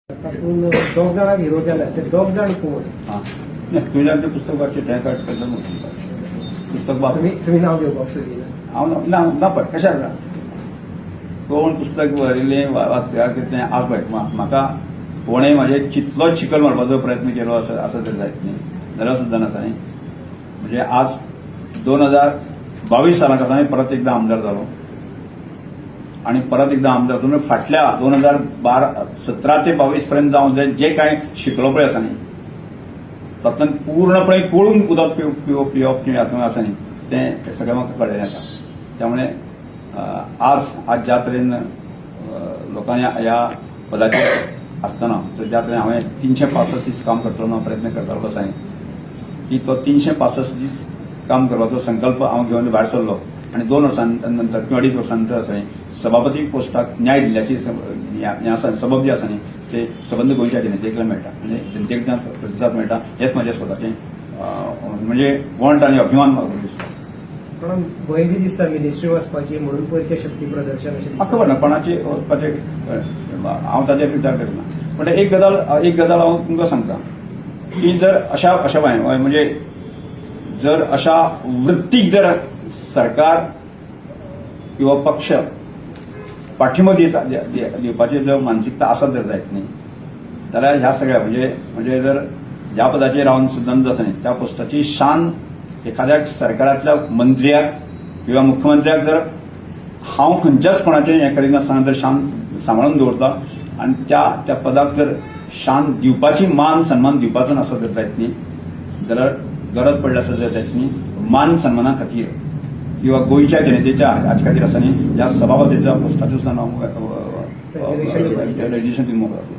तातूंत दोग जाणांक हिरो केला, ते दोग जाण कोण? हां, नाही, तुज्यान तें पुस्तक वाचचें, तें कळटलें म्हणून पुस्तक वाच. तुमी नांव घेवपाक सोदिना? हांव ना ना, पळय कशें आसा, कोण पुस्तक बरयलें वाचल्या कितें, आज पळय म्हाका कोणें म्हाजे कितलोच चिखल मारपाचो प्रयत्न केलो आसा आसा तरी जायत न्ही, जाल्यार सुद्दां आसा न्ही. म्हणजे आज 2022 सालाक आसा हांवें परत एकदां आमदार जालो आनी परत एकदां आमदार जावन फाटल्या 2012 17 ते 22 पर्यंत जावन जे कांय शिकलो पळय आसा न्ही, तातूंतल्यान पूर्णपणे कोळून उदक पिव पिवप पिवप जें हातूंत आसा न्ही, तें सगळें म्हाका कळ्ळेलें आसा. त्यामुळे आज आज ज्या तरेन लोकांनी ह्या पदाचेर आसतना तर ज्या तरेन हांवें 365 दीस काम करतलो म्हणून प्रयत्न करतालो आसा की तो 365 दीस काम करपाचो संकल्प हांव घेवन भायर सरलो आनी 2 वर्सां नंतर किंवा अडीच वर्सां नंतर आसा न्ही, सभापती पोस्टाक न्याय दिल्ल्याची हें आसा, सबब जे आसा न्ही, ते सबंद गोंयच्या जनतेकल्यान मेळटा, म्हणजे जनतेकडल्यान प्रतिसाद मेळटा. हेच म्हजें स्वताचें म्हणजे वंट आनी अभिमान म्हाका दिसता. कोणाक भंय बी दिसता मिनिस्ट्री वचपाची म्हणून पयरचें शक्ती प्रदर्शन अशें म्हाका दिसता? खबर ना कोणाची वचपाचें, हांव ताचेर विचार करिना. पण एक गजाल हांव तुमकां सांगता की जर अशा अशा म्हणजे जर अशा वृत्तीक जर सरकार किंवा पक्ष पाठिंबो दिता दिवपाची जर मानसिकता आसत जर जायत न्ही, जाल्यार ह्या सगळ्या म्हणजे म्हणजे जर ह्या पदाचेर रावन सुद्दां आसा न्ही, त्या पोस्टाची शान एखाद्या सरकारांतल्या मंत्र्याक किंवा मुख्यमंत्र्याक जर हांव खंयच्याच कोणाचें हें करिनासतना जर शान सांबाळून दवरता आनी त्या त्या पदाक जर शान दिवपाची, मान सन्मान दिवपाचो नासत जर जायत न्ही, जाल्यार गरज पडली आसत जर जायत न्ही, मान सन्माना खातीर किंवा गोंयच्या जनतेच्या हाचे खातीर आसा न्ही, ह्या सभापतीच्या पोस्टाचेर सुद्दां हांव रेजिग्नेशन दिवन मोकळो जातलो.